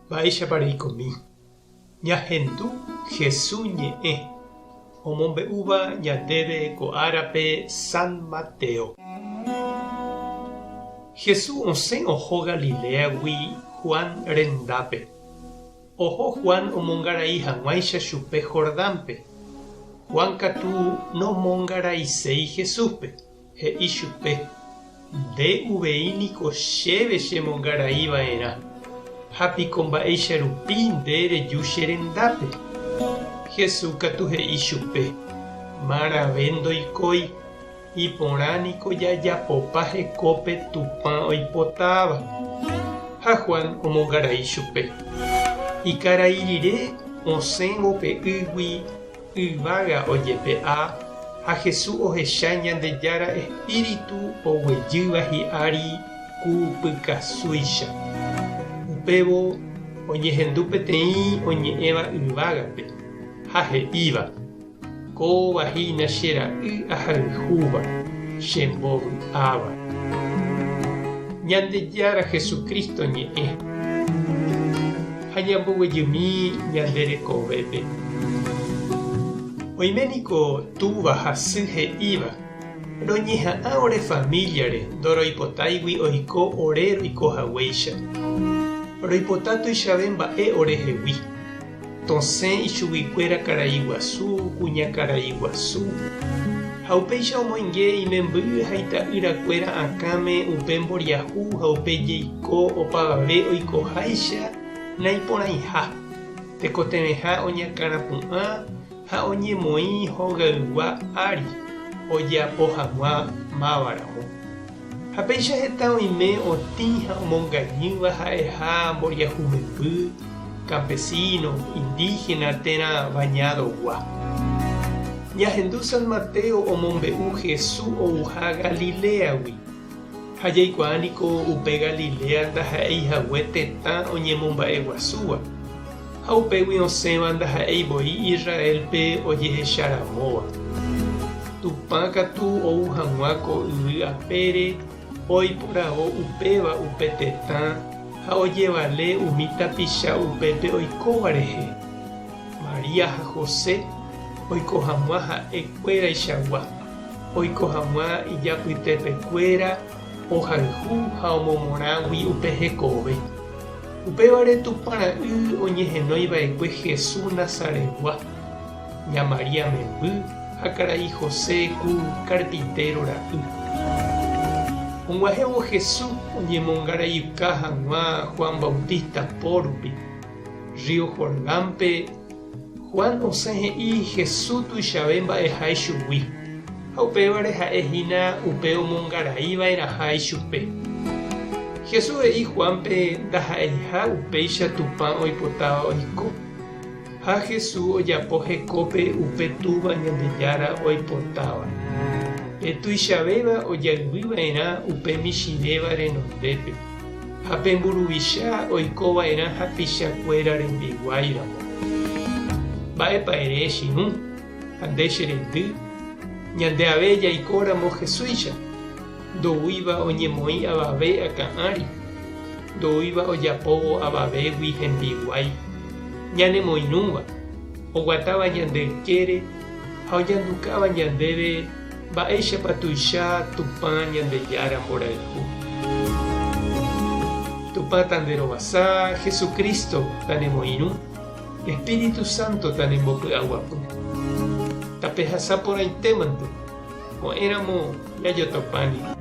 Mba'éichapa reikomi? Ñahendu Hesu ñe'ẽ omombe'úva ñandéve ko árape San Mateo. Hesu osẽ oho Galiléagui Juan rendápe. Oho Juan omongarai hag̃uáicha chupe Jordánpe. Juan katu nomongaraiséi Jesúspe. He'i chupe, Nde uvei niko chéve chemongarai va'erã, ha piko mba'éicha rupi nde reju che rendápe? Jesús katu he'i chupe, Marãve ndoikói, iporã niko jajapopa hekópe Tupã oipotáva. Ha Juan omongarai chupe. Ikarai rire osẽvo pe ýgui Yvága ojepe'a ha Jesús ohecha Ñandejára espíritu oguejýva hi'ári ku pykasúicha. Upévo oñehendu peteĩ oñe'ẽva yvágape ha he'íva, Kóva hína che ra'y ahayhúva, chembovy'áva. Ñandejára Jesucristo ñe'ẽ ha ñamboguejymi ñande rekovépe. Oime niko túva ha sy he'íva, Roñeha'ã ore famíliare ndoroipotáigui oiko ore roiko haguéicha. Roipota tuichave mba'e orehegui. Tosẽ ichuguikuéra karai guasu, kuña karai guasu. Ha upéicha omoinge imemby ha ita'yrakuéra akãme upe mboriahu ha upe jeiko opavave oikoháicha naiporãiha, tekotevẽha oñakãrapu'ã ha oñemoĩ hogaygua ári ojeapo hag̃ua mávaramo. Ha péicha heta oime otĩ ha omongañýva ha'eha mboriahu memby, campesino, indígena térã bañado-gua. Ñahendu San Mateo omombe'u Hesu ouha Galiléagui. Ha jaikuaa niko upe Galilea ndaha'éi hague tetã oñemomba'eguasúva, ha upégui osẽva ndaha'éi voi Israélpe ojehecharamóva. Tupã katu ou hag̃ua ko yvy apére oiporavo upéva upe tetã ha ojevale umi tapicha upépe oikóva rehe, María ha José oiko hag̃ua ha'e kuéraichagua, oiko hag̃ua ijapytepekuéra ohayhu ha omomorãgui upe hekove. Upévare Tupã Ra'y oñehenói va'ekue Jesús Nazaretgua, ña María memby ha karai José ku carpintero ra'y. Og̃uahẽvo Jesús oñemongaraiuka hag̃ua Juan Bautista po rupi, rrío Jordánpe, Juan osẽ he'i Jesús tuichave mba'eha ichugui, ha upévare ha'e hína upe omongarai va'erãha ichupe. Jesús he'i Juánpe ndaha'eiha upéicha Tupã oipotáva oiko, ha Jesús ojapo hekópe upe Túva Ñandejára oipotáva. Pe tuichavéva ojayvy va'erã upe michĩvéva renondépe. Ha pe mburuvicha oiko va'erã hapicha kuéra rembiguái ramo. Mba'épa ere che irũ ha nde che reindy, ñande ave jaiko ramo Jesúicha, ndoúiva oñemoĩ avave akã ári, ndoúiva ojapóvo avavégui hembiguái, ñanemoirũva, oguatáva ñande ykére ha oñandukáva ñandéve Mba'éichapa tuicha Tupã Ñandejára mborayhu. Tupã tanderovasa, Jesucristo tanemoirũ, Espíritu Santo tanembopy'aguapy. Tapehasa porãitémante, ko'ẽramo jajotopániko.